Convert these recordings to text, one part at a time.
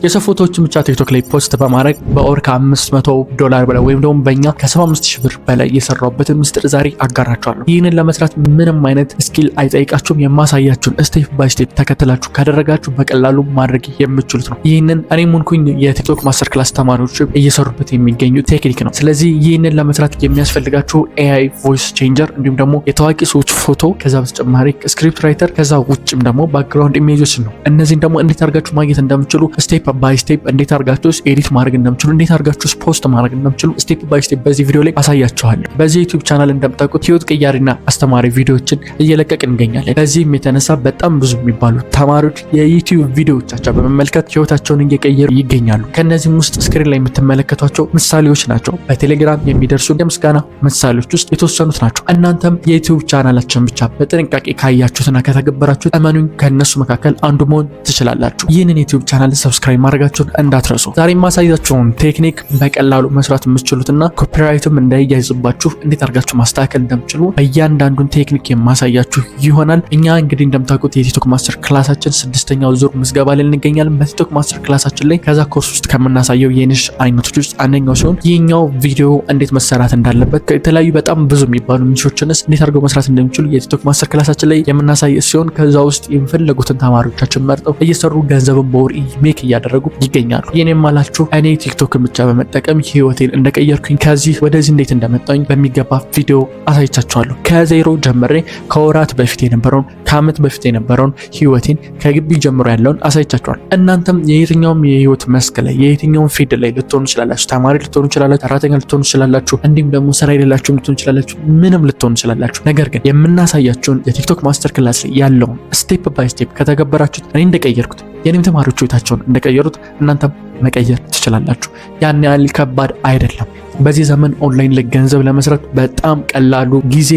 የሰው ፎቶዎችን ብቻ ቲክቶክ ላይ post በማድረግ በወር ከ500 ዶላር በላይ ወይም ደግሞ በእኛ ከ75 ሺህ ብር በላይ የሰራሁበትን ምስጢር ዛሬ አጋራችኋለሁ። ይህንን ለመስራት ምንም አይነት skill አይጠይቃችሁም። የማሳያችሁን step by step ተከትላችሁ ካደረጋችሁ በቀላሉ ማድረግ የምትችሉት ነው። ይህንን እኔም ሆንኩኝ የቲክቶክ master class ተማሪዎች እየሰሩበት የሚገኙ ቴክኒክ ነው። ስለዚህ ይህንን ለመስራት የሚያስፈልጋችሁ AI voice changer እንዲሁም ደግሞ የታዋቂ ሰዎች ፎቶ፣ ከዛ በተጨማሪ script writer፣ ከዛ ውጭም ደግሞ background image ኦች ነው። እነዚህን ደግሞ እንዴት አድርጋችሁ ማግኘት እንደምትችሉ step by step፣ እንዴት አድርጋችሁ edit ማድረግ እንደምትችሉ፣ እንዴት አድርጋችሁ post ማድረግ እንደምትችሉ step by step በዚህ ቪዲዮ ላይ አሳያችኋለሁ። በዚህ ዩቲዩብ ቻናል እንደምታውቁት ህይወት ቀያሪና አስተማሪ ቪዲዮዎችን እየለቀቅን እንገኛለን። በዚህም የተነሳ በጣም ብዙ የሚባሉ ተማሪዎች የዩቲዩብ ቪዲዮዎቻቸው በመመልከት ህይወታቸውን እየቀየሩ ይገኛሉ። ከእነዚህም ውስጥ screen ላይ የምትመለከቷቸው ምሳሌዎች ናቸው። በቴሌግራም የሚደርሱ የምስጋና ምሳሌዎች ውስጥ የተወሰኑት ናቸው። እናንተም የዩቲዩብ ቻናላችን ብቻ በጥንቃቄ ካያችሁትና ከተገበራችሁት እመኑኝ ከእነሱ መካከል አንዱ መሆን ትችላላችሁ። ይህንን ዩቲዩብ channel subscribe ማድረጋችሁን እንዳትረሱ። ዛሬ የማሳያችሁን ቴክኒክ በቀላሉ መስራት የምትችሉትና copyright ም እንዳይያዝባችሁ እንዴት አድርጋችሁ ማስተካከል እንደምትችሉ በእያንዳንዱን ቴክኒክ የማሳያችሁ ይሆናል። እኛ እንግዲህ እንደምታውቁት የቲክቶክ master class ኣችን ስድስተኛው ዙር ምዝገባ ላይ እንገኛለን። በቲክቶክ master class ኣችን ላይ ከዛ ኮርስ ውስጥ ከምናሳየው የ niche አይነቶች ውስጥ አንደኛው ሲሆን ይህኛው ቪዲዮ እንዴት መሰራት እንዳለበት፣ የተለያዩ በጣም ብዙ የሚባሉ niche ኦችንስ እንዴት አድርገው መስራት እንደሚችሉ የቲክቶክ master class ኣችን ላይ የምናሳይ ሲሆን ከዛ ውስጥ የሚፈለጉትን ተማሪዎቻችን መርጠው እየሰሩ ገንዘብን በወር make እያደረጉ ይገኛሉ። ይህን የማላችሁ እኔ ቲክቶክን ብቻ በመጠቀም ህይወቴን እንደቀየርኩኝ፣ ከዚህ ወደዚህ እንዴት እንደመጣኝ በሚገባ ቪዲዮ አሳይቻችኋለሁ። ከዜሮ ጀምሬ ከወራት በፊት የነበረውን፣ ከአመት በፊት የነበረውን ህይወቴን፣ ከግቢ ጀምሮ ያለውን አሳይቻችኋለሁ። እናንተም የየትኛውም የህይወት መስክ ላይ፣ የየትኛውም field ላይ ልትሆኑ ትችላላችሁ። ተማሪ ልትሆኑ ትችላላችሁ። ሰራተኛ ልትሆኑ ትችላላችሁ። እንዲሁም ደግሞ ስራ የሌላችሁም ልትሆኑ ትችላላችሁ። ምንም ልትሆኑ ትችላላችሁ። ነገር ግን የምናሳያችሁን የቲክቶክ master class ላይ ያለውን step by step ከተገበራችሁት እኔ እንደቀየርኩት፣ የኔም ተማሪዎች ህይወታቸውን እንደቀየሩት እናንተም መቀየር ትችላላችሁ። ያን ያህል ከባድ አይደለም። በዚህ ዘመን ኦንላይን ላይ ገንዘብ ለመስራት በጣም ቀላሉ ጊዜ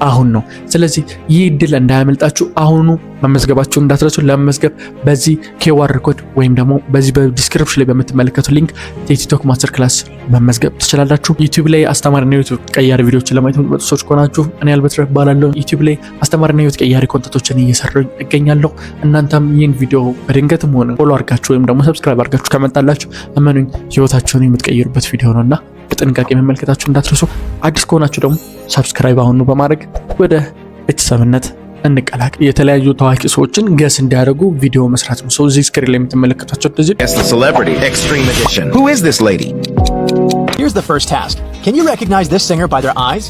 አሁን ነው። ስለዚህ ይህ እድል እንዳያመልጣችሁ አሁኑ መመዝገባችሁን እንዳትረሱ። ለመመዝገብ በዚህ QR code ወይም ደግሞ በዚህ በ description ላይ በምትመለከቱ link የቲክቶክ master class መመዝገብ ትችላላችሁ። ዩቲዩብ ላይ አስተማሪና ህይወት ቀያሪ ቪዲዮዎችን ለማየት የምትመጡ ሰዎች ከሆናችሁ እኔ አልበትረ እባላለሁ። ዩቲዩብ ላይ አስተማሪና ህይወት ቀያሪ content ኦችን እየሰራሁ እገኛለሁ። እናንተም ይህን ቪዲዮ በድንገትም ሆነ follow አድርጋችሁ ወይም ደግሞ subscribe አድርጋችሁ ከመጣላችሁ እመኑኝ ህይወታችሁን የምትቀይሩበት ቪዲዮ ነው እና በጥንቃቄ መመልከታችሁ እንዳትረሱ። አዲስ ከሆናችሁ ደግሞ subscribe አሁኑ በማድረግ ወደ ቤተሰብነት እንቀላቀል። የተለያዩ ታዋቂ ሰዎችን guess እንዲያደርጉ ቪዲዮ መስራት ነው። So እዚህ screen ላይ የምትመለከቷቸው እንደዚህ Guess the Celebrity Extreme Edition. Who is this lady? Here's the first task. Can you recognize this singer by their eyes?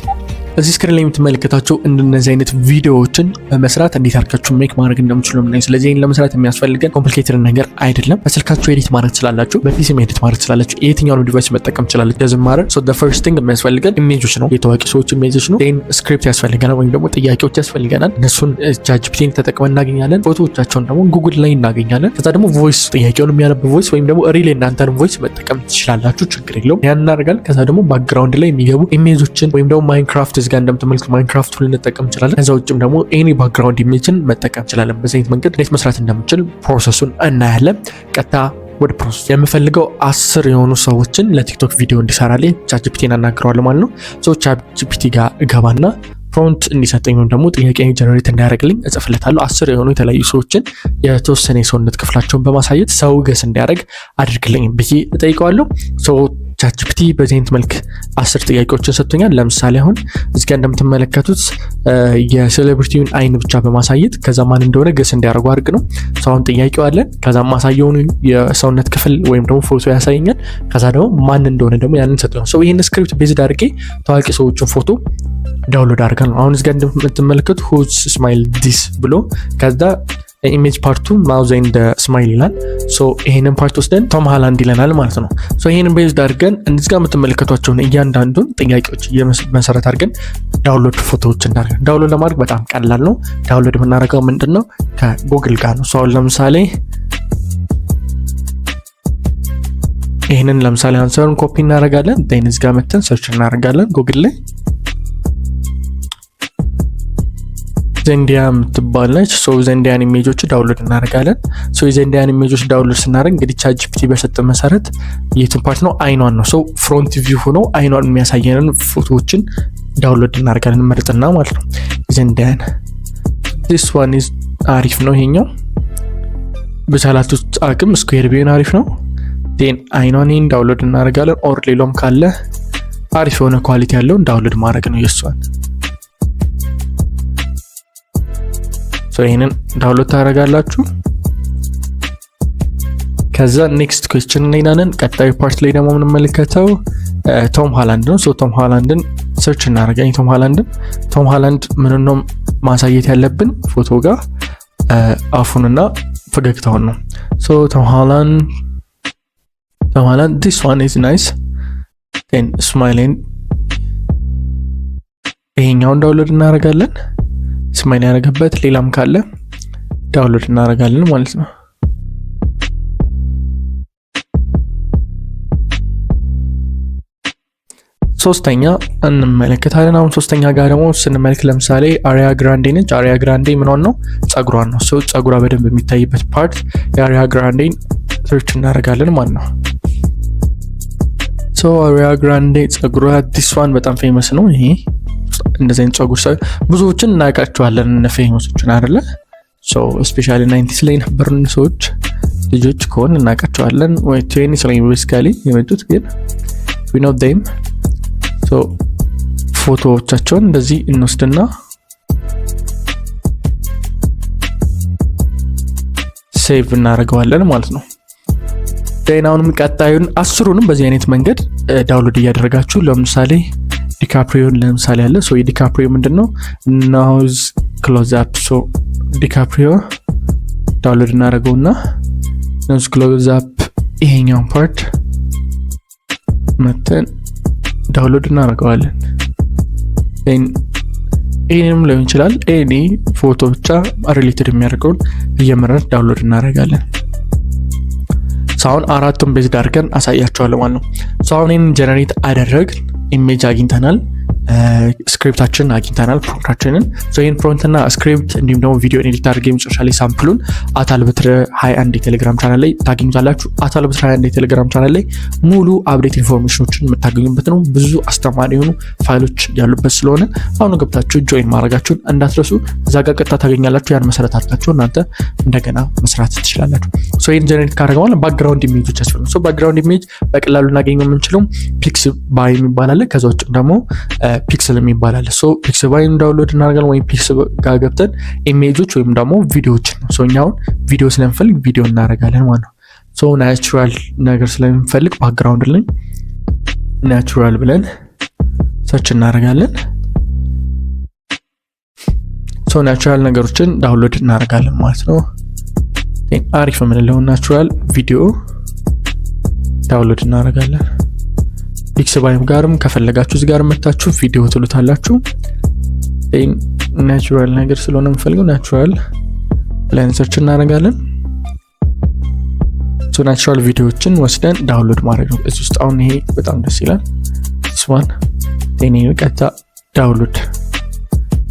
እዚህ screen ላይ የምትመለከታቸው እንደነዚህ አይነት ቪዲዮዎችን በመስራት እንዴት አድርጋችሁ make ማድረግ እንደምትችሉ ነው። ስለዚህ ይህን ለመስራት የሚያስፈልገን complicated ነገር አይደለም። በስልካችሁ edit ማድረግ ትችላላችሁ፣ በ PC ም edit ማድረግ ትችላላችሁ፣ የትኛውን device መጠቀም ትችላላችሁ። Doesn't matter. So the first thing የሚያስፈልገን image ኦች ነው፣ የታዋቂ ሰዎች image ኦች ነው። Then script ያስፈልገናል ወይም ደግሞ ጥያቄዎች ያስፈልገናል። እነሱን ChatGPT ን ተጠቅመን እናገኛለን። ፎቶዎቻቸውን ደግሞ ጉግል ላይ እናገኛለን። ከዛ ደግሞ voice፣ ጥያቄውን የሚያነብ voice ወይም ደግሞ real የእናንተን voice መጠቀም ትችላላችሁ። ችግር የለውም። ያን እናደርጋለን። ከዛ ደግሞ background ላይ የሚገቡ image ኦችን ወይም ደግሞ Minecraft፣ እዚጋ እንደምትመለከቱት Minecraft ልንጠቀም እንችላለን። ከዛ ውጭም ደግሞ any background image ን መጠቀም እንችላለን። በዚህ አይነት መንገድ እንዴት መስራት እንደምንችል process ኡን እናያለን። ቀጥታ ወደ process። የምፈልገው 10 የሆኑ ሰዎችን ለቲክቶክ ቪዲዮ እንዲሰራልኝ ChatGPT ን አናግረዋለሁ ማለት ነው። So ChatGPT ጋር እገባና prompt እንዲሰጠኝ ወይም ደግሞ ጥያቄ generate እንዲያደርግልኝ እጽፍለታለሁ። 10 የሆኑ የተለያዩ ሰዎችን የተወሰነ የሰውነት ክፍላቸውን በማሳየት ሰው guess እንዲያደርግ አድርግልኝ ብዬ እጠይቀዋለሁ። ChatGPT በዚህ አይነት መልክ 10 ጥያቄዎችን ሰጥቶኛል። ለምሳሌ አሁን እዚህ ጋር እንደምትመለከቱት የ celebrity ውን አይን ብቻ በማሳየት ከዛ ማን እንደሆነ guess እንዲያደርጉ አድርግ ነው። አሁን ጥያቄው አለን። ከዛ ማሳየውን የሰውነት ክፍል ወይም ደግሞ ፎቶ ያሳየኛል። ከዛ ደግሞ ማን እንደሆነ ደግሞ ያንን ሰጥቶኛል። So ይህን script based አድርጌ ታዋቂ ሰዎችን ፎቶ download አድርገን ነው። አሁን እዚህ ጋር እንደምትመለከቱት "Whose smile this" ብሎ ከዛ image part ኡ mouth and smile ይላል። So ይሄንን part ወስደን ቶም ሃላንድ ይለናል ማለት ነው። So ይሄንን based አድርገን እዚህ ጋር የምትመለከቷቸውን እያንዳንዱን ጥያቄዎች መሰረት አድርገን download ፎቶዎች እናደርጋለን። Download ለማድረግ በጣም ቀላል ነው። Download የምናደርገው ምንድን ነው? ከጉግል ጋር ነው። So አሁን ለምሳሌ ይህንን ለምሳሌ answer ኡን copy እናደርጋለን። Then እዚህ ጋር መተን search እናደርጋለን ጉግል ላይ። ዘንዲያ የምትባል ነች። So ዘንዲያን image ኦች download እናደርጋለን። So የዘንዲያን image ኦች download ስናደርግ እንግዲህ ChatGPT በሰጠ መሰረት የቱን part ነው? አይኗን ነው። So front view ሆኖ አይኗን የሚያሳየንን ፎቶዎችን download እናደርጋለን መርጥና ማለት ነው። ዘንዲያን this one is አሪፍ ነው ይሄኛው። በቻላችሁት አቅም square ቢሆን አሪፍ ነው። Then አይኗን download እናደርጋለን። Or ሌሎም ካለ አሪፍ የሆነ quality ያለውን download ማድረግ ነው የእሷን። ይህንን download ታደርጋላችሁ። ከዛ next question እንሄዳለን። ቀጣዩ part ላይ ደግሞ የምንመለከተው ቶም ሃላንድ ነው። ቶም ሃላንድን search እናደርጋለን። ቶም ሃላንድ ምን ነው ማሳየት ያለብን ፎቶ ጋር አፉንና ፈገግታውን ነው። ቶም ሃላንድ this one is nice smiling። ይሄኛውን download እናደርጋለን። Smile ያደረገበት ሌላም ካለ download እናደርጋለን ማለት ነው። ሶስተኛ እንመለከታለን። አሁን ሶስተኛ ጋር ደግሞ ስንመለከት ለምሳሌ አሪያ ግራንዴ ነች። አሪያ ግራንዴ ምኗን ነው? ጸጉሯን ነው። So ጸጉሯ በደንብ የሚታይበት part የአሪያ ግራንዴን search እናደርጋለን ማለት ነው። So አሪያ ግራንዴ ጸጉሯ this one በጣም famous ነው። ይሄ እንደዚህ አይነት ጸጉር ብዙዎችን እናውቃቸዋለን፣ famous ኦችን አይደለ? So especially 90s ላይ የነበርን ሰዎች ልጆች ከሆን እናውቃቸዋለን። ወይ 20s ላይ basically የመጡት ግን we know them። ፎቶዎቻቸውን እንደዚህ እንወስድና save እናደርገዋለን ማለት ነው። Then አሁንም ቀጣዩን 10ሩንም በዚህ አይነት መንገድ download እያደረጋችሁ ለምሳሌ ዲካፕሪዮን ለምሳሌ አለ። So የዲካፕሪዮ ምንድን ነው? Nose close up። So ዲካፕሪዮ download እናደርገውና nose close up ይሄኛውን part መተን download እናደርገዋለን። ይህንም ሊሆን ይችላል፣ any ፎቶ ብቻ related የሚያደርገውን እየመረጥ download እናደርጋለን። አሁን አራቱን based አድርገን አሳያቸዋለሁ ማለት ነው። አሁን ይህንን generate አደረግን፣ image አግኝተናል፣ script ኣችንን አግኝተናል፣ prompt ኣችንን። ይህን prompt ና script እንዲሁም ደግሞ ቪዲዮ edit አድርጌ መጨረሻ ላይ sample ኡን አታልብትር 21 የቴሌግራም ቻናል ላይ ታገኙታላችሁ። አታልብትር 21 የቴሌግራም ቻናል ላይ ሙሉ update information ኦችን የምታገኙበት ነው። ብዙ አስተማሪ የሆኑ ፋይሎች ያሉበት ስለሆነ አሁኑ ገብታችሁ join ማድረጋችሁን እንዳትረሱ። እዛ ጋር ቀጥታ ታገኛላችሁ። ያን መሰረት አድርጋችሁ እናንተ እንደገና መስራት ትችላላችሁ። ይህን generate ካደረገ በኋላ background image ኦች ያስፈልጋሉ። Background image በቀላሉ እናገኘው የምንችለው Pixabay የሚባል አለ። ከዛ ውጭ ደግሞ Pexels የሚባል አለ። So Pixabay ን download እናደርጋለን ወይም Pexels ጋር ገብተን image ኦች ወይም ደግሞ ቪዲዮዎችን ነው። So እኛ አሁን ቪዲዮ ስለምንፈልግ ቪዲዮ እናደርጋለን ማለት ነው። So natural ነገር ስለምንፈልግ background ላይ natural ብለን search እናደርጋለን። So natural ነገሮችን download እናደርጋለን ማለት ነው። አሪፍ የምንለውን natural ቪዲዮ download እናደርጋለን። Pixabay ም ጋርም ከፈለጋችሁ እዚህ ጋር መታችሁ ቪዲዮ ትሉታላችሁ። Natural ነገር ስለሆነ የምፈልገው natural ብለን search እናደርጋለን። Natural ቪዲዮዎችን ወስደን download ማድረግ ነው። እዚህ ውስጥ አሁን ይሄ በጣም ደስ ይላል። This one ቀጥታ download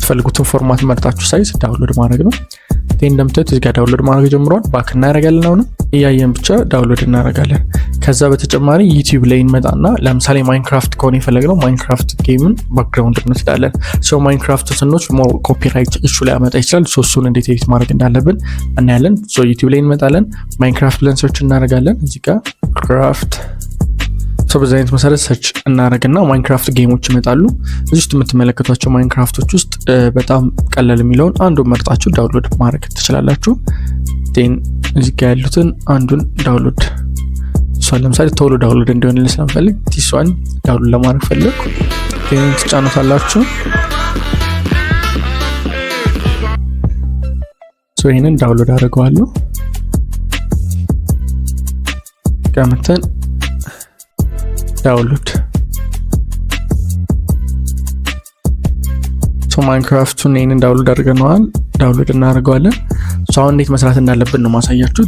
ትፈልጉትን format መርጣችሁ size download ማድረግ ነው። እንደምታዩት እዚህ ጋር download ማድረግ ጀምሯል። Back እናደርጋለን። አሁንም እያየን ብቻ download እናደርጋለን። ከዛ በተጨማሪ ዩቲዩብ ላይ እንመጣና ለምሳሌ Minecraft ከሆነ የፈለግነው Minecraft game ን background እንወስዳለን። So Minecraft ስንወስድ more copyright issue ላይ ያመጣ ይችላል። So እሱን እንዴት edit ማድረግ እንዳለብን እናያለን። So ዩቲዩብ ላይ እንመጣለን። Minecraft ብለን search እናደርጋለን። እዚህ ጋር craft። So በዚህ አይነት መሰረት search እናደርግና Minecraft game ኦች ይመጣሉ። እዚህ ውስጥ የምትመለከቷቸው Minecraft ኦች ውስጥ በጣም ቀለል የሚለውን አንዱን መርጣችሁ download ማድረግ ትችላላችሁ። Then እዚህ ጋ ያሉትን አንዱን download፣ እሷን ለምሳሌ ቶሎ download እንዲሆንልን ስለምፈልግ this one download ለማድረግ ፈለግኩ። Then ትጫኑታላችሁ። ይህንን download አድርገዋለሁ። ቀምተን download። Minecraft ኡን ይህንን download አድርገነዋል። Download እናደርገዋለን። አሁን እንዴት መስራት እንዳለብን ነው ማሳያችሁ።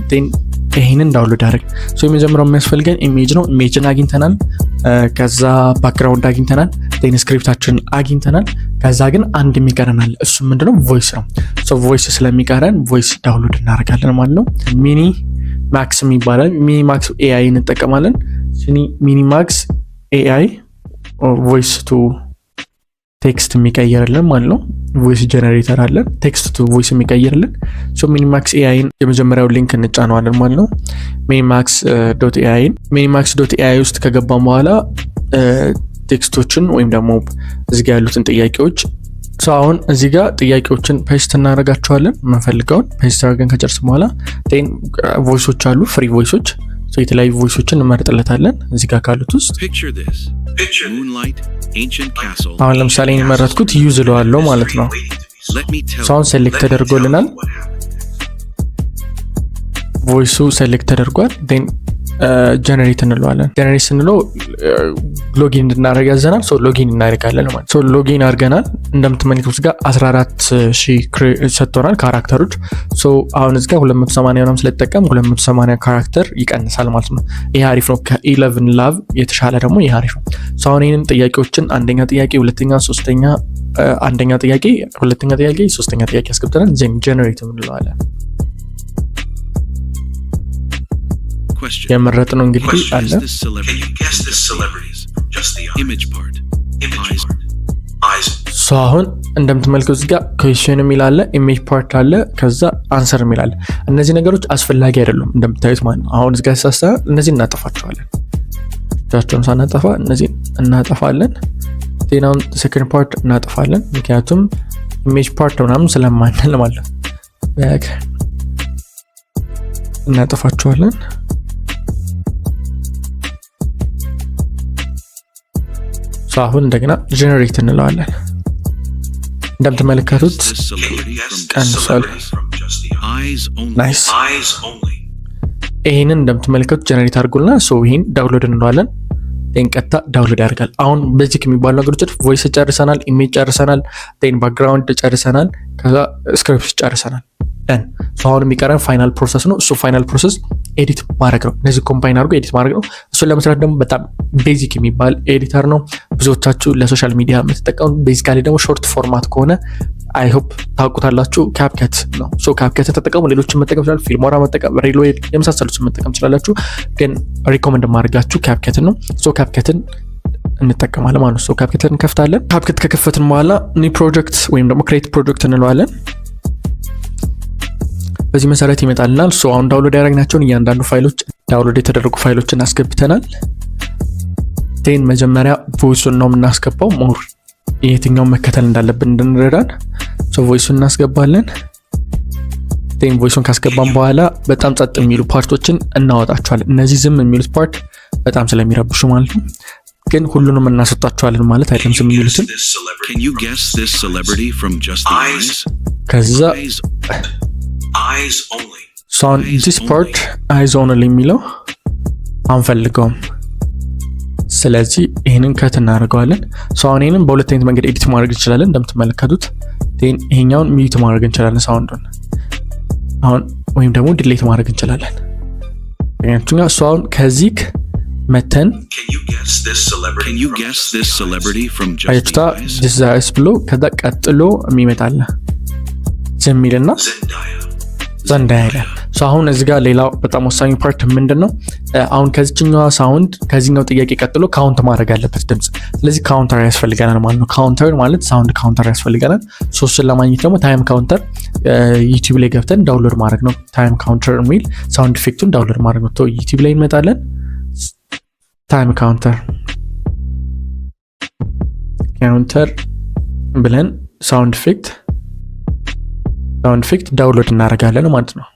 ይህንን download አድርግ። የመጀመሪያው የሚያስፈልገን image ነው። Image ን አግኝተናል። ከዛ background አግኝተናል። Then script ኣችንን አግኝተናል። ከዛ ግን አንድ የሚቀረናል። እሱ ምንድነው? Voice ነው። Voice ስለሚቀረን voice download እናደርጋለን ማለት ነው። MiniMax ይባላል። MiniMax AI እንጠቀማለን። MiniMax AI voice to Text የሚቀይርልን ማለት ነው። Voice generator አለን፣ text to voice የሚቀይርልን። So MiniMax AI ን የመጀመሪያው link እንጫነዋለን ማለት ነው። MiniMax.ai ን MiniMax.ai ውስጥ ከገባን በኋላ text ኦችን ወይም ደግሞ እዚጋ ያሉትን ጥያቄዎች፣ አሁን እዚህ ጋር ጥያቄዎችን paste እናደርጋቸዋለን። የምንፈልገውን paste አድርገን ከጨረስን በኋላ voice ኦች አሉ፣ free voice ኦች፣ የተለያዩ voice ኦችን እንመርጥለታለን እዚህ ጋር ካሉት ውስጥ። አሁን ለምሳሌ የመረጥኩት use እለዋለሁ ማለት ነው። አሁን select ተደርጎልናል። Voice ኡ select ተደርጓል። Generate እንለዋለን። Generate ስንለው login እንድናደርግ ያዘናል። Login እናደርጋለን ማለት፣ login አድርገናል። እንደምትመለከቱት ጋር 14 ሺህ ሰጥቶናል character ኦች። አሁን እዚህ ጋር 280 ምናምን ስለተጠቀም 280 character ይቀንሳል ማለት ነው። ይሄ አሪፍ ነው። ከ ElevenLabs የተሻለ ደግሞ ይሄ አሪፍ ነው። አሁን ይህንን ጥያቄዎችን አንደኛ ጥያቄ፣ ሁለተኛ፣ ሶስተኛ፣ አንደኛ ጥያቄ፣ ሁለተኛ ጥያቄ፣ ሶስተኛ ጥያቄ አስገብተናል። Then generate እንለዋለን። የመረጥነው እንግዲህ አለ። አሁን እንደምትመለከቱት ጋር question የሚል አለ፣ image part አለ፣ ከዛ answer የሚል አለ። እነዚህ ነገሮች አስፈላጊ አይደሉም እንደምታዩት ማለት ነው። አሁን እዚህ ጋር ሳሳ እነዚህ እናጠፋቸዋለን። እጃቸውን ሳናጠፋ እነዚህን እናጠፋለን። ዜናውን second part እናጠፋለን፣ ምክንያቱም image part ምናምን ስለማንል ማለት ነው። እናጠፋቸዋለን። አሁን እንደገና generate እንለዋለን። እንደምትመለከቱት ቀንሷል። Nice። ይህንን እንደምትመለከቱት generate አድርጎልናል። ይህን download እንለዋለን። Then ቀጥታ download ያደርጋል። አሁን basic የሚባሉ ነገሮች voice ጨርሰናል፣ image ጨርሰናል፣ then background ጨርሰናል፣ ከዛ script ጨርሰናል። Done። አሁን የሚቀረን final process ነው። እሱ final process edit ማድረግ ነው። እነዚህ combine አድርጎ edit ማድረግ ነው። እሱን ለመስራት ደግሞ በጣም basic የሚባል editor ነው። ብዙዎቻችሁ ለ social media የምትጠቀሙ፣ basically ደግሞ short format ከሆነ I hope ታውቁታላችሁ። CapCut ነው። So CapCut ን ተጠቀሙ። ሌሎችን መጠቀም ይችላል። Filmora መጠቀም፣ Reelwell የመሳሰሉትን መጠቀም ትችላላችሁ። ግን recommend ማድረጋችሁ CapCut ን ነው። So CapCut ን እንጠቀማለን ማለት ነው። So CapCut ን እንከፍታለን። CapCut ከከፈትን በኋላ new project ወይም ደግሞ create project እንለዋለን። በዚህ መሰረት ይመጣልናል። So አሁን download ያደረግናቸውን እያንዳንዱ ፋይሎች፣ download የተደረጉ ፋይሎችን አስገብተናል። Then መጀመሪያ voice ኡን ነው የምናስገባው፣ more የትኛውን መከተል እንዳለብን እንድንረዳን voice ኡን እናስገባለን። Then voice ኡን ካስገባን በኋላ በጣም ጸጥ የሚሉ part ኦችን እናወጣቸዋለን። እነዚህ ዝም የሚሉት part በጣም ስለሚረብሹ ማለት ነው። ግን ሁሉንም እናስወጣቸዋለን ማለት አይደለም ዝም የሚሉትን። ከዛ አሁን this part eyes only የሚለው አንፈልገውም። ስለዚህ ይህንን cut እናደርገዋለን። አሁን ይህንን በሁለት አይነት መንገድ edit ማድረግ እንችላለን። እንደምትመለከቱት ይሄኛውን mute ማድረግ እንችላለን sound ኡን አሁን፣ ወይም ደግሞ delete ማድረግ እንችላለን። እሱ አሁን ከዚህ መተን አየቱታ just ብሎ ከዛ ቀጥሎ የሚመጣለ ዝም ይልና ዘንዳያ ይላል። አሁን እዚህ ጋር ሌላው በጣም ወሳኙ part ምንድን ነው? አሁን ከዚችኛዋ sound ከዚህኛው ጥያቄ ቀጥሎ count ማድረግ አለበት ድምፅ። ስለዚህ counter ያስፈልገናል ማለት ነው። Counter ማለት sound counter ያስፈልገናል። እሱን ለማግኘት ደግሞ time counter YouTube ላይ ገብተን download ማድረግ ነው። Time counter የሚል sound effect ኡን download ማድረግ ነው። YouTube ላይ እንመጣለን። Time counter ብለን sound effect download እናደርጋለን ማለት ነው።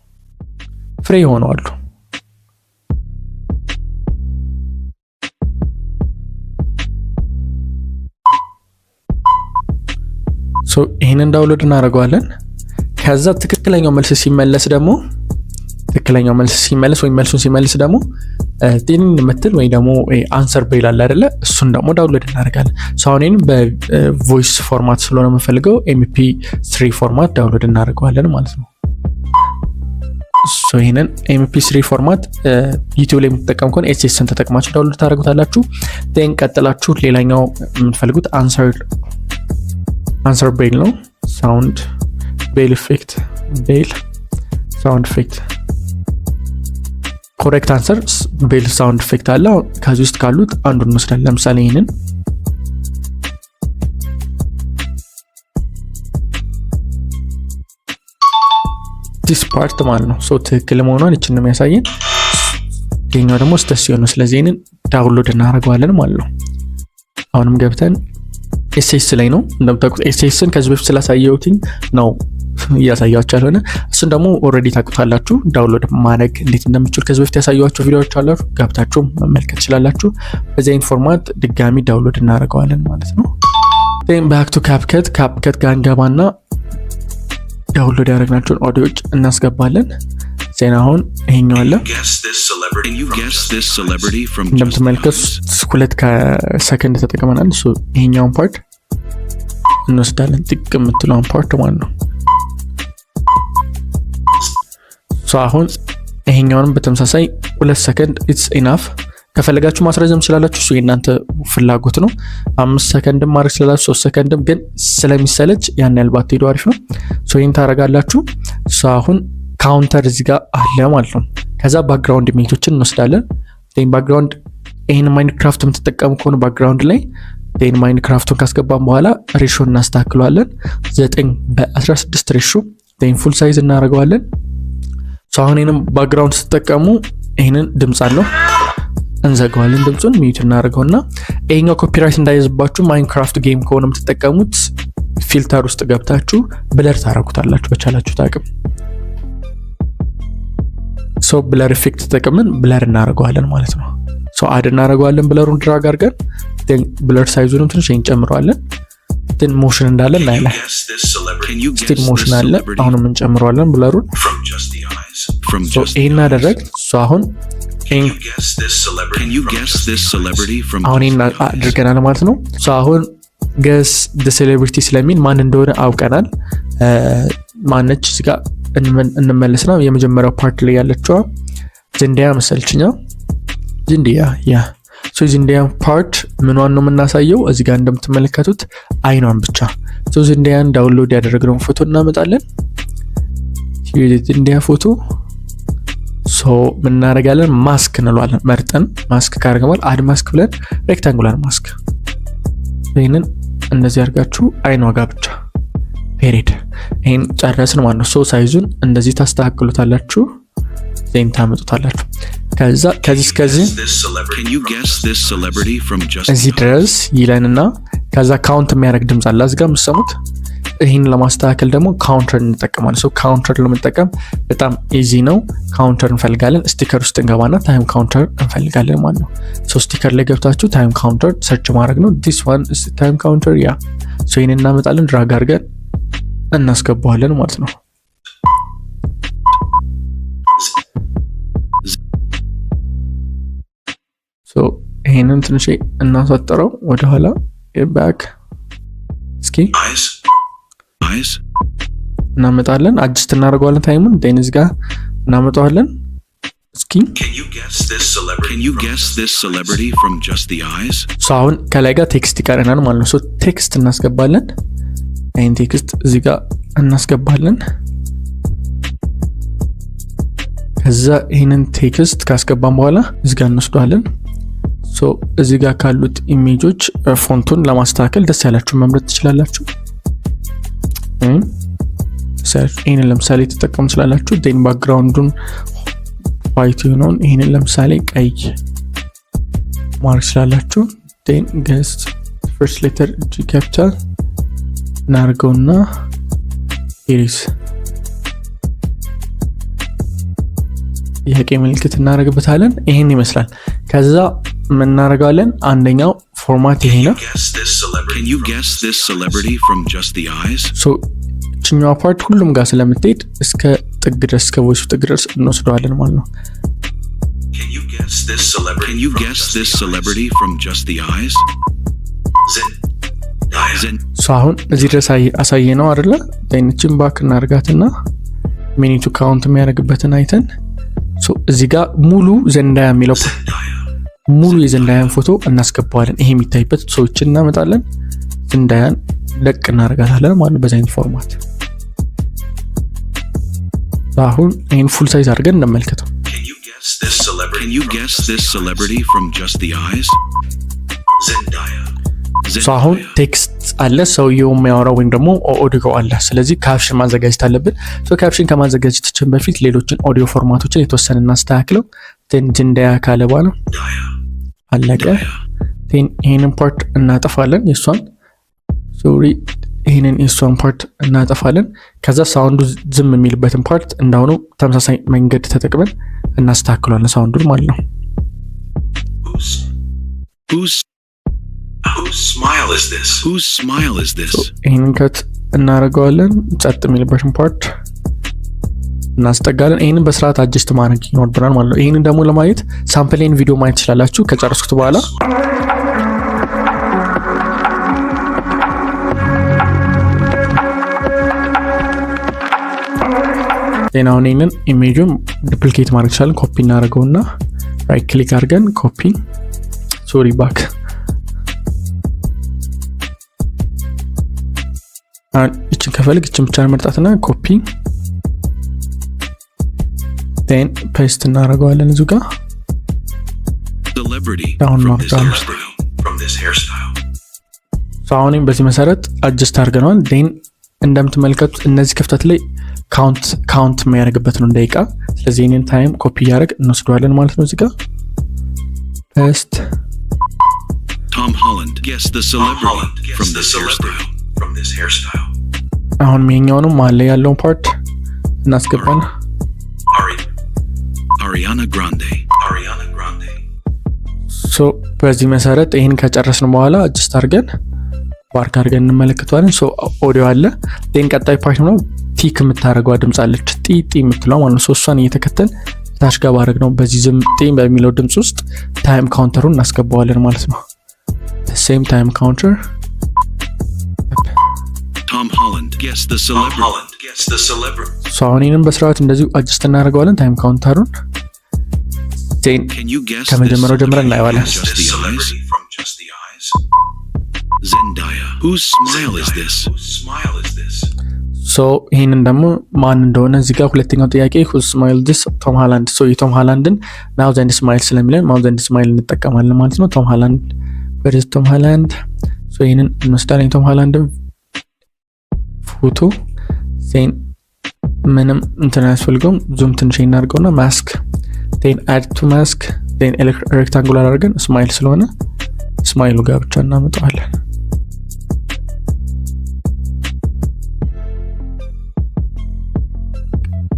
Free ይሆነዋሉ። ይህንን download እናደርገዋለን። ከዛ ትክክለኛው መልስ ሲመለስ ወይም መልሱን ሲመልስ ደግሞ ጤንን የምትል ወይ ደግሞ answer bell አለ አይደለ? እሱን ደግሞ download እናደርጋለን። አሁን ይህን በ voice format ስለሆነ የምፈልገው MP3 format download እናደርገዋለን ማለት ነው። ይህንን MP3 format YouTube ላይ የምትጠቀም ከሆነ SS ን ተጠቅማችሁ download ታደርጉታላችሁ። Then ቀጥላችሁ ሌላኛው የምትፈልጉት answer bell ነው። Sound bell effect፣ bell sound effect፣ correct answer bell sound effect አለ። ከዚህ ውስጥ ካሉት አንዱን እንወስዳለን። ለምሳሌ ይህንን This part ማለት ነው። So ትክክል መሆኗን ይችን ነው የሚያሳየን። ይሄኛው ደግሞ ስተት ሲሆን ነው። ስለዚህ ይህንን download እናደርገዋለን ማለት ነው። አሁንም ገብተን SS ላይ ነው። እንደምታውቁት SS ን ከዚህ በፊት ስላሳየሁትኝ ነው እያሳያችሁ ያልሆነ፣ እሱን ደግሞ already ታውቁታላችሁ። Download ማድረግ እንዴት እንደምችል ከዚህ በፊት ያሳየኋቸው ቪዲዮዎች አላችሁ፣ ገብታችሁ መመልከት ትችላላችሁ። በዚህ አይነት format ድጋሚ download እናደርገዋለን ማለት ነው። Then back to CapCut። CapCut ጋር እንገባና download ያደረግናቸውን ኦዲዮዎች እናስገባለን። Then አሁን ይሄኛው አለ። እንደምትመለከቱት 2 ሰከንድ ተጠቅመናል። ይሄኛውን part እንወስዳለን፣ ጥቅ የምትለውን part ማለት ነው። አሁን ይሄኛውንም በተመሳሳይ 2 ሰከንድ it's enough። ከፈለጋችሁ ማስረዘም ትችላላችሁ። እሱ የእናንተ ፍላጎት ነው። 5 ሰከንድም ማድረግ ትችላላችሁ፣ 3 ሰከንድም፣ ግን ስለሚሰለች ያን ያህል ባትሄዱ አሪፍ ነው። ይህን ታደርጋላችሁ። አሁን counter እዚህ ጋር አለ ማለት ነው። ከዛ background image ኦችን እንወስዳለን። Background ይህን Minecraft የምትጠቀሙ ከሆነ background ላይ then Minecraft ኡን ካስገባን በኋላ ratio እናስተካክለዋለን። 9 በ16 ratio፣ then full size እናደርገዋለን። አሁን ይህንም background ስትጠቀሙ ይህንን ድምፅ አለው፣ እንዘጋዋለን። ድምፁን mute እናደርገውና ይሄኛው copyright እንዳይዝባችሁ Minecraft game ከሆነ የምትጠቀሙት filter ውስጥ ገብታችሁ blur ታደርጉታላችሁ በቻላችሁት አቅም። So blur effect ተጠቅመን blur እናደርገዋለን ማለት ነው። So add እናደርገዋለን፣ blur ኡን drag አድርገን blur size ኡንም ትንሽ እንጨምረዋለን። Then motion እንዳለ እናያለን። Still motion አለ። አሁንም እንጨምረዋለን blur ኡን። ይሄን አደረግ። አሁን አሁን ይሄን አድርገናል ማለት ነው። አሁን guess celebrity ስለሚል ማን እንደሆነ አውቀናል። ማነች? እዚህ ጋር እንመለስና የመጀመሪያው part ላይ ያለችዋ Zendaya መሰለችኛ። Zendaya, yeah። So Zendaya part ምኗን ነው የምናሳየው? እዚህ ጋር እንደምትመለከቱት አይኗን ብቻ። So Zendaya ን download ያደረግነውን ፎቶ እናመጣለን። Zendaya ፎቶ። So ምን እናደርጋለን? ማስክ እንለዋለን። መርጠን ማስክ ካደረግን በኋላ add mask ብለን rectangular mask፣ ይህንን እንደዚህ አድርጋችሁ አይኗ ጋር ብቻ፣ period። ይህን ጨረስን ማለት ነው። So size ኡን እንደዚህ ታስተካክሉታላችሁ፣ then ታመጡታላችሁ። ከዛ ከዚህ እስከዚህ እዚህ ድረስ ይለንና ከዛ count የሚያደርግ ድምፅ አለ እዚህ ጋር የምትሰሙት። ይህን ለማስተካከል ደግሞ counter እንጠቀማለን። So counter ለመጠቀም በጣም easy ነው። Counter እንፈልጋለን። Sticker ውስጥ እንገባና time counter እንፈልጋለን ማለት ነው። So sticker ላይ ገብታችሁ time counter search ማድረግ ነው። This one time counter, yeah። So ይህን እናመጣለን፣ drag አድርገን እናስገባዋለን ማለት ነው። ይሄንን ትንሽ እናሳጥረው ወደኋላ back እስኪ እናመጣለን። Adjust እናደርገዋለን time ኡን፣ then እዚህ ጋር እናመጣዋለን። እስኪ አሁን ከላይ ጋር text ይቀረናል ማለት ነው። Text እናስገባለን። ይህን text እዚህ ጋር እናስገባለን። ከዛ ይህንን text ካስገባን በኋላ እዚህ ጋር እንወስደዋለን። እዚህ ጋር ካሉት image ኦች font ኡን ለማስተካከል ደስ ያላችሁ መምረጥ ትችላላችሁ። ይህንን ለምሳሌ ተጠቀሙ ትችላላችሁ። Then background ኡን white የሆነውን ይህንን ለምሳሌ ቀይ ማድረግ ትችላላችሁ። Then guess first letter G capital እናደርገውና ኢሪስ ጥያቄ ምልክት እናደርግበታለን። ይህን ይመስላል። ከዛ የምናደርገዋለን አንደኛው format ይሄ ነው። እችኛዋ part ሁሉም ጋር ስለምትሄድ እስከ ጥግ ድረስ፣ እስከ voice ኡ ጥግ ድረስ እንወስደዋለን ማለት ነው። Can you guess this celebrity Can you from guess just this the eyes? Celebrity from just the eyes? Zendaya. So አሁን እዚህ ድረስ አሳየ ነው አይደለ? Then እችን back እናርጋትና minute ኡ count የሚያደርግበትን አይተን እዚህ ጋር ሙሉ Zendaya የሚለው Zendaya. ሙሉ የ Zendaya ን ፎቶ እናስገባዋለን። ይሄ የሚታይበት ሰዎችን እናመጣለን። Zendaya ን ለቅ እናደርጋታለን ማለት ነው በዚህ አይነት format። አሁን ይህን full size አድርገን እንመልከተው። Can you guess this celebrity Can you from guess just this the eyes? Celebrity from just the eyes? Zendaya. So አሁን Zendaya. Text አለ፣ ሰውየው የሚያወራው ወይም ደግሞ ኦዲዮ አለ። ስለዚህ caption ማዘጋጀት አለብን። So caption ከማዘጋጀታችን በፊት ሌሎችን audio format ኦችን የተወሰነ እናስተካክለው። ዜንዳያ ካለ በኋላ አለቀ። ይህንን part እናጠፋለን። የሷን sorry፣ ይህንን የሷን part እናጠፋለን። ከዛ sound ኡ ዝም የሚልበትን part እንዳሁኑ ተመሳሳይ መንገድ ተጠቅመን እናስተካክሏለን sound ኡን ማለት ነው። Whose whose smile is this? Whose smile is this? ይህንን cut እናደርገዋለን። ጸጥ የሚልበትን part እናስጠጋለን። ይህንን በስርዓት adjust ማድረግ ይኖርብናል ማለት ነው። ይህንን ደግሞ ለማየት sample ኤን ቪዲዮ ማየት ትችላላችሁ ከጨረስኩት በኋላ። ዜና አሁን ይህንን image ኡን duplicate ማድረግ ይችላለን። ኮፒ እናደርገውና right click አድርገን copy፣ sorry፣ back። እችን ከፈልግ እችን ብቻ መርጣትና copy then paste እናደርገዋለን እዚሁ ጋር። Celebrity Down from this knockdown. hairstyle. From this hairstyle. አሁንም በዚህ መሰረት adjust አድርገነዋል። Then እንደምትመለከቱት እነዚህ ክፍተት ላይ count የሚያደርግበት ነው ደቂቃ። ስለዚህ ይህንን time copy እያደረግ እንወስደዋለን ማለት ነው። እዚህ ጋር paste። Tom Holland. Guess the Tom celebrity Holland. Guess from the this celebrity hairstyle. from this hairstyle. አሁን ይሄኛውንም መሀል ላይ ያለውን part እናስገባን። Ari, Ariana Grande. Ariana Grande. So በዚህ መሰረት ይህን ከጨረስን በኋላ adjust አድርገን back አድርገን እንመለከተዋለን። So audio አለ። Then ቀጣይ part ነው tick የምታደርገዋ ድምፅ አለች፣ ጢ ጢ የምትለው ማለት ነው። So እሷን እየተከተል ታች ጋር ባደረግ ነው በዚህ ዝም ጢ በሚለው ድምፅ ውስጥ time counter ኡን እናስገባዋለን ማለት ነው። Same time counter። Tom Holland. Guess the Tom celebrity. Holland. Guess the celebrity. So አሁን ይህንን በስርዓት እንደዚሁ adjust እናደርገዋለን time counter ኡን። Then Can you guess this ከመጀመሪያው ጀምረን celebrity እናየዋለን። from Guess just this the eyes? celebrity from just the eyes. Zendaya. Whose smile is Zendaya. this? Whose smile is this? So ይህንን ደግሞ ማን እንደሆነ እዚህ ጋር ሁለተኛው ጥያቄ whose smile this? ቶም ሃላንድ። So የቶም ሃላንድን mouth and smile ስለሚለን mouth and smile እንጠቀማለን ማለት ነው። ቶም ሃላንድ፣ where is ቶም ሃላንድ? So ይህንን እንወስዳለን የቶም ሃላንድን ፎቶ። Then ምንም እንትን አያስፈልገውም። Zoom ትንሽ እናድርገውና mask then add to mask then rectangular አድርገን smile ስለሆነ smile ኡ ጋር ብቻ እናመጣዋለን።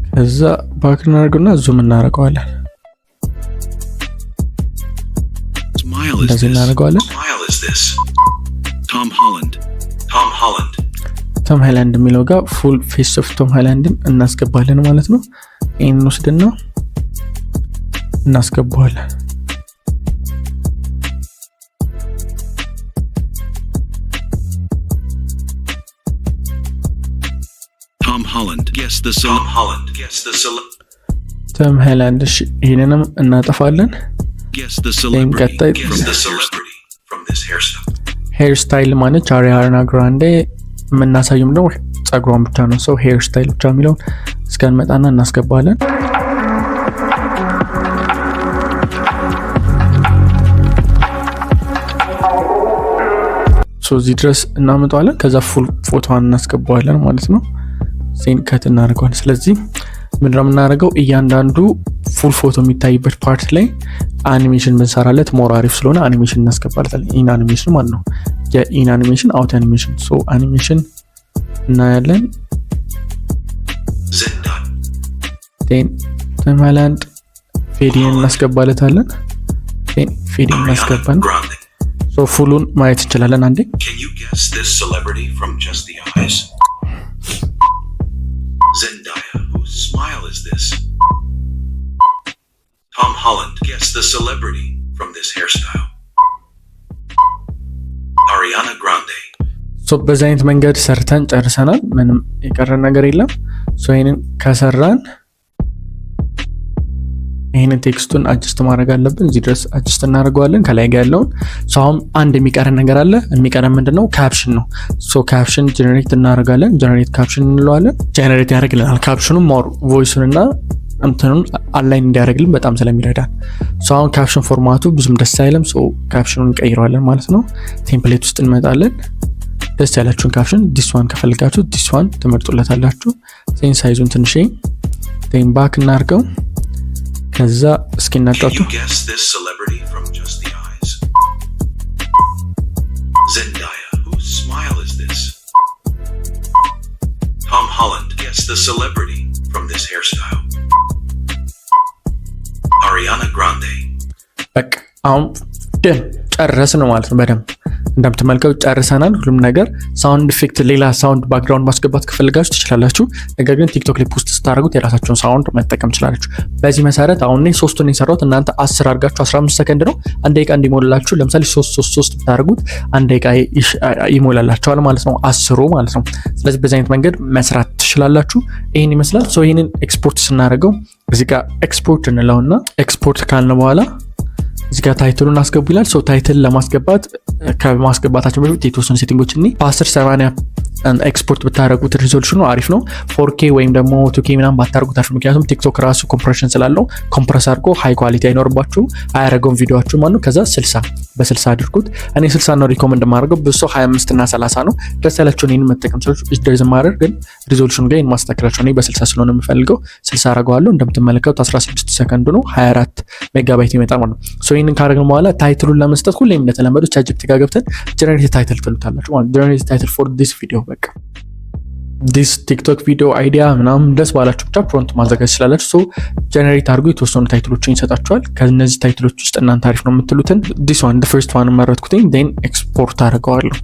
ከዛ back እናደርገውና zoom እናደርገዋለን። Smile is እንደዚህ this? እናደርገዋለን። Smile is this? Tom Holland. Tom Holland. ቶም ሃላንድ የሚለው ጋር full face of ቶም ሃላንድን እናስገባለን ማለት ነው። ይህን ወስድና እናስገባዋለን። Tom Holland. Guess the Tom celebrity. Holland. Guess the celebrity. ቶም ሃላንድ፣ እሺ፣ ይህንንም እናጠፋለን። Guess the ይህም celebrity ቀጣይ from Guess the this hairstyle. celebrity from this hairstyle. Hairstyle ማነች? አሪያና ግራንዴ። የምናሳየውም ደግሞ ጸጉሯን ብቻ ነው። So hairstyle ብቻ የሚለውን እስከንመጣና እናስገባለን። So እዚህ ድረስ እናመጣዋለን። ከዛ full ፎቶዋን እናስገባዋለን ማለት ነው። Then cut እናደርገዋለን። ስለዚህ ምንድነው የምናደርገው? እያንዳንዱ full ፎቶ የሚታይበት part ላይ አኒሜሽን ብንሰራለት more አሪፍ ስለሆነ አኒሜሽን እናስገባለታለን። In animation ማለት ነው። የ in animation፣ out animation። So animation እናያለን። Zendaya. Then ቶም ሃላንድ fade in እናስገባለታለን። Then fade in Ariana እናስገባን። Grande. So full ኡን ማየት እንችላለን አንዴ። Can you guess this celebrity from just the eyes? Zendaya. Whose smile is this? Tom Holland. Guess the celebrity from this hairstyle. Ariana Grande. So በዚህ አይነት መንገድ ሰርተን ጨርሰናል። ምንም የቀረን ነገር የለም። So ይህንን ከሰራን ይህንን text ኡን adjust ማድረግ አለብን። እዚህ ድረስ adjust እናደርገዋለን ከላይ ጋር ያለውን። So አሁን አንድ የሚቀረን ነገር አለ። የሚቀረን ምንድን ነው? Caption ነው። So caption generate እናደርጋለን። Generate caption እንለዋለን። Generate ያደርግልናል። Caption ኑ more voice ኡን እና እንትኑን align እንዲያደርግልን በጣም ስለሚረዳን። So አሁን caption format ኡ ብዙም ደስ አይልም። So caption ኑን እንቀይረዋለን ማለት ነው። Template ውስጥ እንመጣለን። ደስ ያላችሁን caption this one ከፈልጋችሁ this one ትመርጡለታላችሁ። Then size ኡን ትንሽ then back እናርገው። ከዛ እስኪ Can እናጫውቱ። you guess this celebrity from just the eyes? Zendaya. Whose smile is this? Tom Holland. Guess the celebrity from this hairstyle. Ariana Grande. በቃ አሁን done ጨረስን ማለት ነው። በደንብ እንደምትመለከቱ ጨርሰናል ሁሉም ነገር። Sound effect፣ ሌላ sound background ማስገባት ከፈለጋችሁ ትችላላችሁ። ነገር ግን ቲክቶክ ላይ post ስታደርጉት የራሳችሁን sound መጠቀም ትችላላችሁ። በዚህ መሰረት አሁን እኔ ሶስቱን የሰራሁት፣ እናንተ 10 አድርጋችሁ 15 ሰከንድ ነው፣ 1 ደቂቃ እንዲሞላላችሁ ለምሳሌ ሶስት ሶስት ሶስት ብታደርጉት 1 ደቂቃ ይሞላላችኋል ማለት ነው፣ 10ሩ ማለት ነው። ስለዚህ በዚህ አይነት መንገድ መስራት ትችላላችሁ። ይህን ይመስላል። So ይህንን ኤክስፖርት ስናደርገው እዚህ ጋር ኤክስፖርት እንለውና ኤክስፖርት ካልን በኋላ እዚህ ጋር title ኡን አስገቡ ይላል። So title ለማስገባት ከማስገባታችን በፊት የተወሰኑ setting ኦች እኒ በ1080 ኤክስፖርት ብታደረጉት resolution ኑ አሪፍ ነው። 4K ወይም ደግሞ 2K ምናምን ባታደርጉት አሪፍ ነው። ምክንያቱም ቲክቶክ ራሱ compression ስላለው compress አድርጎ high quality አይኖርባችሁም፣ አያደርገውም ቪዲዮችሁ ማለት ነው። ከዛ 60 በ60 አድርጉት። እኔ 60 ነው recommend የማደርገው። ብዙ ሰው 25 እና 30 ነው። ደስ ያላችሁን ይህን መጠቀም ትችላላችሁ። Doesn't matter፣ ግን resolution ጋር ይህን ማስተካከላችሁ። እኔ በ60 ስለሆነ የምፈልገው 60 አደርገዋለሁ። እንደምትመለከቱት 16 ሰከንድ ነው፣ 24 ሜጋባይት ይመጣል ማለት ነው። So ይህንን ካደረግን በኋላ title ኡን ለመስጠት ሁሌም እንደተለመደው ChatGPT ጋር ገብተን generate title ትሉታላችሁ ማለት generate title for this video፣ በቃ this TikTok video idea ምናምን ደስ ባላችሁ ብቻ prompt ማዘጋጀት ትችላላችሁ። So generate አድርጎ የተወሰኑ title ኦችን ይሰጣችኋል። ከነዚህ title ኦች ውስጥ እናንተ አሪፍ ነው የምትሉትን this one፣ first one መረጥኩትኝ፣ then export አድርገዋለሁ።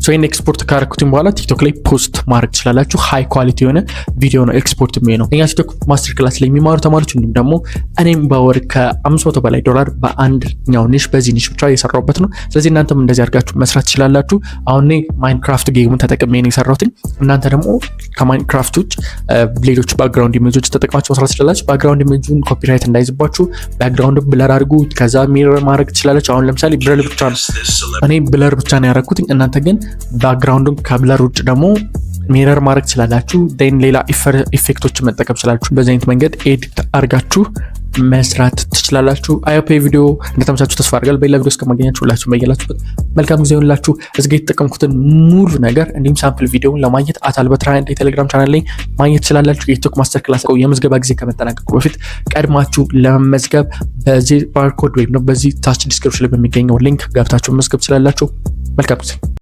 So ይህን ኤክስፖርት ካረኩትኝ በኋላ ቲክቶክ ላይ post ማድረግ ትችላላችሁ። High quality የሆነ ቪዲዮ ነው ኤክስፖርት የሚሆነው። እኛ ቲክቶክ master class ላይ የሚማሩ ተማሪዎች እንዲሁም ደግሞ እኔም በወር ከ500 በላይ ዶላር በአንድኛው niche፣ በዚህ niche ብቻ የሰራሁበት ነው። ስለዚህ እናንተም እንደዚህ አድርጋችሁ መስራት ትችላላችሁ። አሁን እኔ Minecraft game ኡን ተጠቅሜ ነው የሰራሁትኝ። እናንተ ደግሞ ከ Minecraft ውጭ ሌሎች background image ኦች ተጠቅማችሁ መስራት ትችላላችሁ። Background image ኡን copyright እንዳይዝባችሁ background blur አድርጉት። ከዛ mirror ማድረግ ትችላላችሁ። አሁን ለምሳሌ blur ብቻ ነው፣ እኔ blur ብቻ ነው ያደረኩት። እናንተ ግን background ኡን ከ blur ውጭ ደግሞ mirror ማድረግ ትችላላችሁ። Then ሌላ effect ኦችን መጠቀም ትችላላችሁ። በዚህ አይነት መንገድ edit አድርጋችሁ መስራት ትችላላችሁ። I hope ቪዲዮ እንደተመቻችሁ ተስፋ አድርጋለሁ። በሌላ ቪዲዮ እስከማገኛችሁ ሁላችሁም በያላችሁበት መልካም ጊዜ ይሁንላችሁ። እዚህ ጋ የተጠቀምኩትን ሙሉ ነገር እንዲሁም sample ቪዲዮውን ለማግኘት @አልበትራ የቴሌግራም ቻናል ላይ ማግኘት ትችላላችሁ። የቲክቶክ master class የምዝገባ ጊዜ ከመጠናቀቁ በፊት ቀድማችሁ ለመመዝገብ በዚህ barcode ወይም በዚህ ታች description ላይ በሚገኘው link ገብታችሁ መመዝገብ ትችላላችሁ። መልካም ጊዜ።